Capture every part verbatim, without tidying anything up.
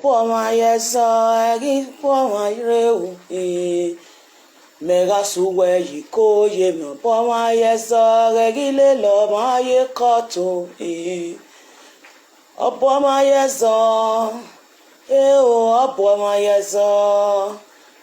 Boma yezo, egi boma reu, eh. Mega suwe yi ko ye me boma yezo, egi le lo ma ye koto, eh. Oboma yezo, eh, oh, oboma yezo,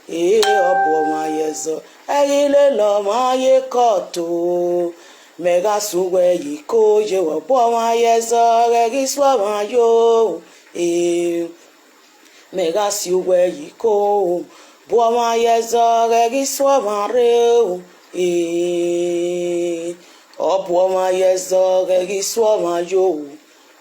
eh, oboma yezo, egi le lo ma ye koto. Mega suwe yi ko ye oboma yezo, egi swa ma yo, eh. Mega suwe yi ko, boma yezo, egi swa ma reu, eh. Oboma yezo, egi swa ma yo,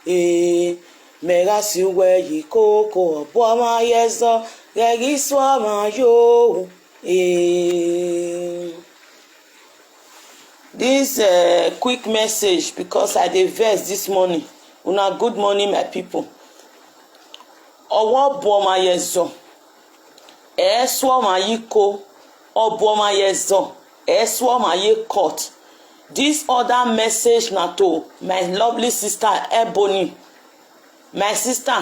eh. Mega suwe yi ko ko, oboma yezo, egi swa ma yo, eh. This uh, quick message, because I dey vex this morning. Una good morning, my people. Owo boma yezo, eh, swa ma yi ko, oboma yezo, eh, swa ma ye court. This other message na to my lovely sister Ebony. My sister,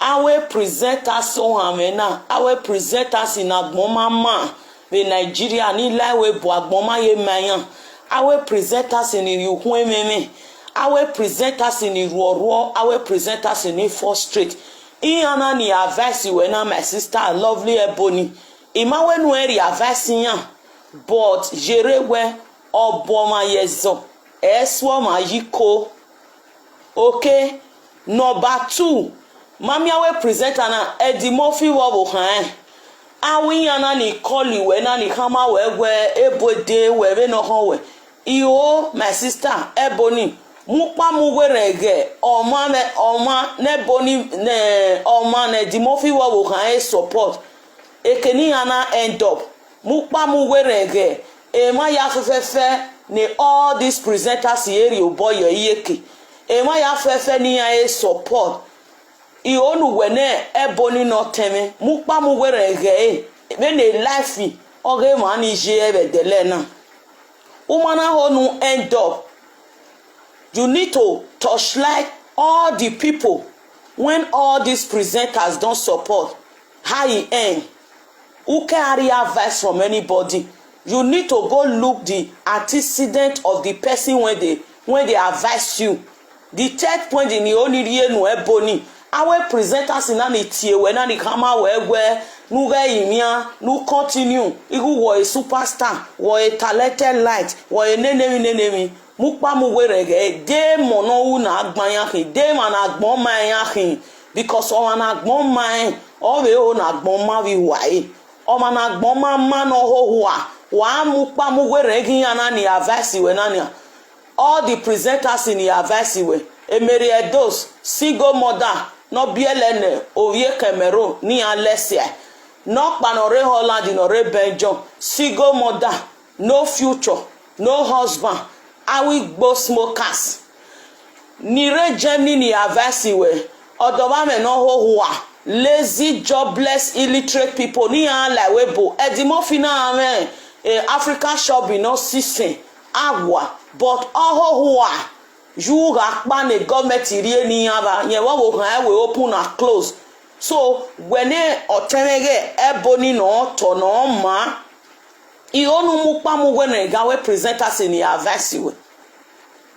awe presenters so amena, awe presenters in agbon mama, we Nigeria, ni lai we bo agbon ma ye mayan. Awe presenters in iru hwe meme. Awe presenters in iru oruo, awe presenters in frustrate. Iyana ni advice we na, my sister, lovely Ebony. Ima we nu eri advice yan, but jere we oboma yezo, eh, swa ma yi ko. Okay, number two, mami awe presenter na Eddie Murphy wo bo han. Awi yana ni call we na ni kama we we ebo de we we no ho we. Iyo, my sister, Ebony, mu pa mu we rege, oma me, oma ne Boni, ne, oma ne Eddie Murphy wo bo han e support. Ekeni yana end up. Mu pa mu we rege, e ma ya fefefe, ne all these presenters here you boy ye yeke. E ma ya fefe ni ya e support. I onu we ne Ebony no teme. Mu pa mu we rege, e. Me ne life, oge ma ni je e be dele na. Umana honu end up. You need to torchlight all the people when all these presenters don't support. How e end? Who carry advice from anybody? You need to go look the antecedent of the person when they, when they advise you. The third point in the only year no Ebony. Our presenters in an itie when an kama we we, nu ge imia, nu continue. Igu wo a superstar, wo a talented light, wo a nenemi nenemi. Mu pa mu we rege, de mo no u na agban ya hin, de ma na agbon ma ya hin. Because o ma na agbon ma e, o we o na agbon ma vi wa e. O ma na agbon ma ma no ho hua. Wa mu pa mu we rege yana ni advice we na ni a. All the presenters in the advice we. Emeri Edos, single mother, no bielene, ovie Cameroon, ni Alessia. No pa no re Holland, no re Belgium, single mother, no future, no husband, awi gbo smokers. Ni re Germany ni advice we. Odova me no ho hua. Lazy, jobless, illiterate people. Ni a la we bo. Eddie Murphy na me. Eh, Africa shop be no season. Agua. But oho hua. You ga pa ne government iri ni aba. Ye wa wo kan we open and close. So when e otemege Ebony no to no ma. I onu mu pa mu we ne ga we presenters in the advice we.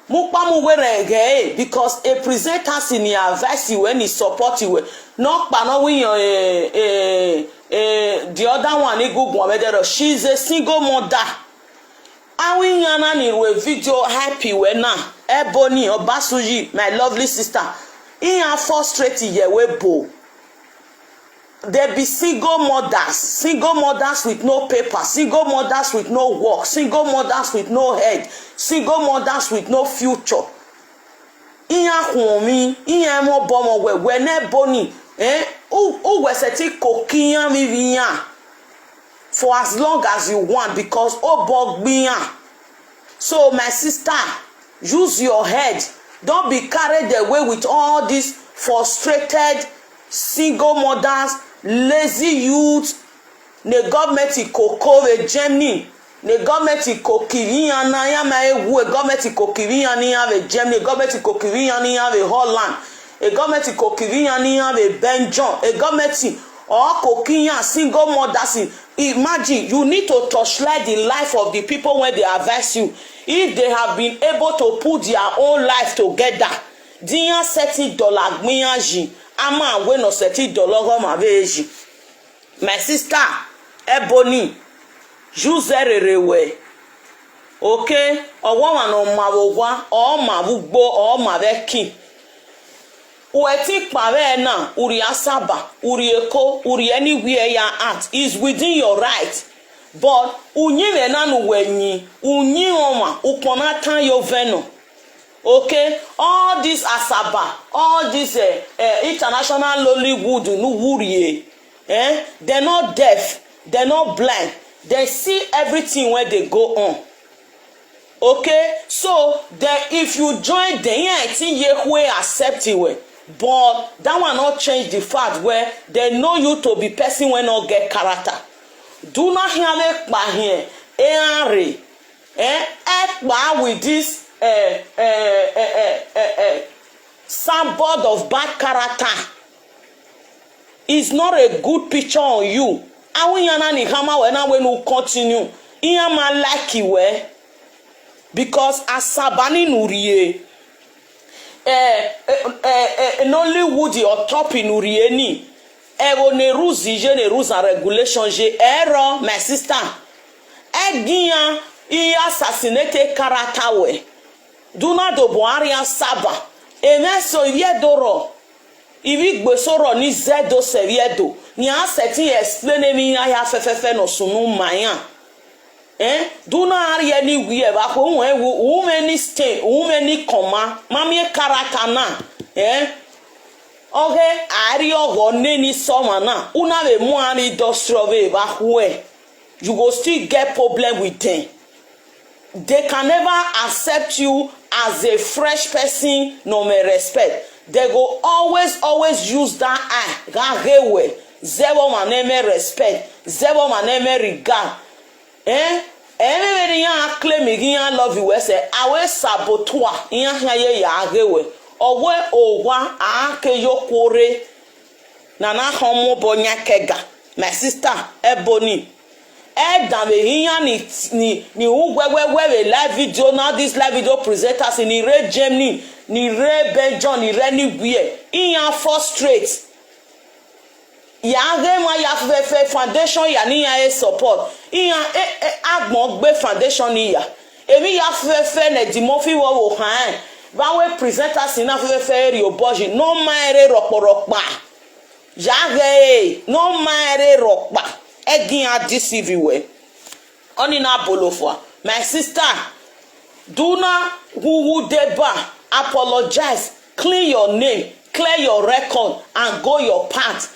Mu pa mu we ne ge, eh, because a presenters in the advice we ni support we. No pa no we, eh, eh, eh, the other one, Igugu Amedero. She's a single mother. Awi yana ni we video happy we na. Ebony Obasuyi, my lovely sister. He are frustrated ye we bo. There be single mothers, single mothers with no paper, single mothers with no work, single mothers with no head, single mothers with no future. Iya humi, iya mo bomo we, we ne boni, eh? U, u we seti kokiya mi viya for as long as you want, because o bogbiya. So my sister, use your head. Don't be carried away with all these frustrated single mothers, lazy youth. Ne government koko we Germany. Ne government kokiviya na ya ma ewu. E government kokiviya ni ya we Germany. Government kokiviya ni ya we Holland. E government ko kivi yan ni yan be benjon. E government or ko kiyan single mothers. Imagine, you need to torchlight the life of the people when they advise you. If they have been able to put their own life together, diyan seti dollar gbiyan ji, ama we no seti dollar go ma veji. My sister, Ebony, use rere we. Okay, ọwọ wa no ma wo wa, or ma wo gbo, or ma ve kin. Uwe ti kpa ve na, uri Asaba, uri Eko, uri anywhere ya at is within your right. But unyi ve na nu we nyi, unyi oma, ukona tan yo veno. Okay, all this Asaba, all this uh, uh, international Nollywood, no worry, eh? They're not deaf, they're not blind. They see everything when they go on. Okay, so then if you join them, yeah, I think ye who accept it well. But that one not change the fact where they know you to be person when not get character. Do not hear me by here. Eh, eh, eh, with this eh, eh, eh, eh, eh, symbol of bad character. Is not a good picture on you. Awinyana ni hama we na we no continue. Iyama like we because Asaba ni nurie. Eh, eh, eh, eh, Nollywood on top in Urieni. Evo ne rules je ne rules and regulation je error, my sister. Egiyan, he assassinate character we. Do not do Buhari Asaba. Ene so ivie doro. Ivi gbesoro ni zedo seviedo. Ni aseti explain mi ya ya fefefe no sunu maya. Eh? Do not are anywhere. Ba ko won ewu, won any stain, won any comma. Mami character na. Eh? Okay, ari ogo neni soma na. Una be mu an industry of e ba hue. You go still get problem with them. They can never accept you as a fresh person, no me respect. They go always, always use that eye. Gagewe, zero man name respect, zero man name regard. Eh? Anywhere you claim you love you, we say, awe sabotua, in ya ye ya gewe. Owe owa, ake yo kore. Nana homo bonya kega. My sister, Ebony. Edan ve hiya ni ni ni ugwegwegwe ve live video, now this live video presenters ni re Germany, ni re Belgium, ni re anywhere. Iyan frustrate. Ya ge ma ya fe fe foundation ya ni ya e support. Iyan e e agbon gbe foundation ni ya. Emi ya fe fe ne di mo fi wo wo han. Ba we presenters na fe fe ri oboji no ma ere roporopa. Yare, no ma ere rokpa. Egin a deceive we. Oni na bolofwa. My sister, do na who who deba. Apologize. Clean your name. Clear your record and go your path.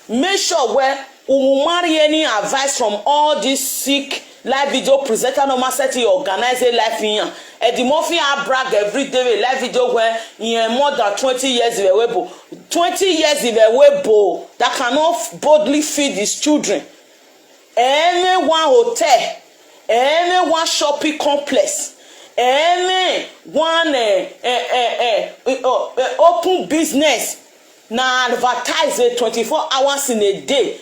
Make sure where you marry any advice from all these sick live video presenter no matter say organize a life in. Eddie Murphy a brag every day with live video where he more than twenty years in a way, twenty years in a way, that cannot boldly feed his children. Any one hotel, any one shopping complex, any one uh, uh, uh, uh, uh, open business, na advertise a twenty-four hours in a day.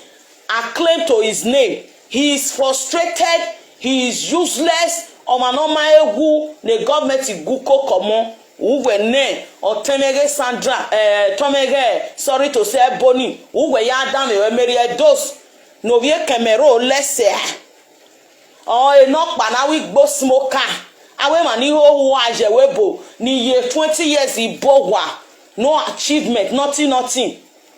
I claim to his name. He is frustrated. He is useless. Ọmọ náà máa ń hu ní gọ́ọ̀mẹ̀ntì gúkọ́ kọ̀mọ́. Uwe ne otemege Sandra eh, tomege, sorry to say, Boni. Uwe ya dame we meri edos. No vie kemero lese. Oh, e no kpana we gbo smoker. Awe mani ho hu aje we bo. Ni ye twenty years ibo wa. No achievement, nothing, nothing.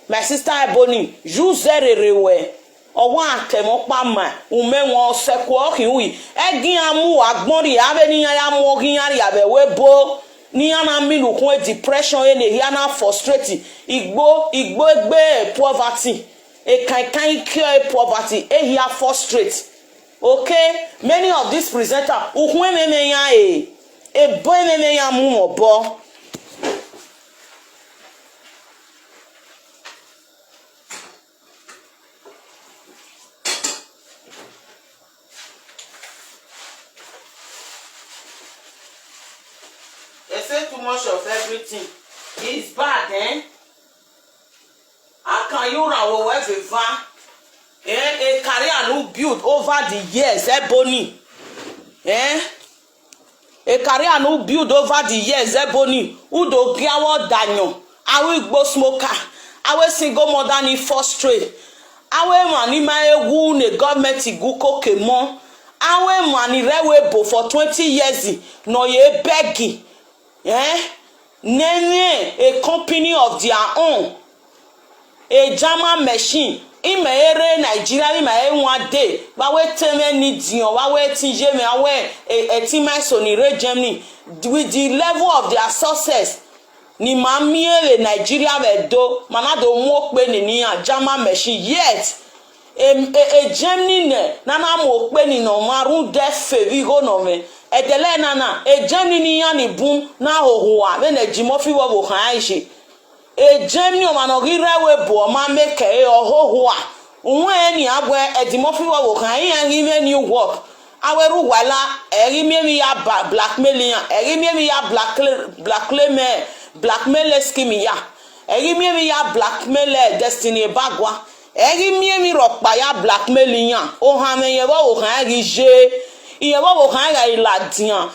My sister Ebony, you zerere we. Owa akemo pa ma, ume won se ko hin wi. Egin amu agbon ri ave ni ya mu ogin ari ave we bo. Ni ana mi lu kun depression e ne hi ana frustrate. Igbo, igbo egbe poverty. E kai kai cure poverty. E hi frustrate. Okay, many of these presenter, ukun ememe ya e. E bo ememe ya mu mo bo. They say too much of everything is bad, eh? Ayura wo we veva. Eh, a career no build over the years, Ebony. Eh? A career no build over the years, Ebony. Udo giawo danyo. Awe igbo smoker. Awe single mother ni frustrate. Awe man ni ma ewu ne government igu koke mo. Awe man ni rewe bo for twenty years. No ye begging. Eh? Nene a company of their own. A German machine. Ime ere Nigeria, ime e one day. Wa we teme ni dion, wa we tin je me, wa we e, e tin my son ni re Germany. With the level of their success, ni ma mi ere Nigeria we do, ma na do mo pe ni ni a German machine. Yet, e, e, e Germany ne, na na mo pe ni no ma ru de fe vi go no me. Edele na na, e Germany ni ya ni bun, na ho ho a, we ne jimo fi wo wo kan aishe. E Germany o ma no gi rewe bo o ma make e o ho ho a. Unwe ni agwe edimo fi wo wo kan e gi me ni work. Awe ru wala, e gi me mi ya ba-, blackmail ya, e gi me mi ya blackmail, blackmail me, blackmail scheme ya. E gi me mi ya blackmail, eh, Destiny Ebagwa. E gi me mi ro pa ya blackmail ya. O ha me ye wo wo kan e gi je. Iye wo wo kan e ga iladian.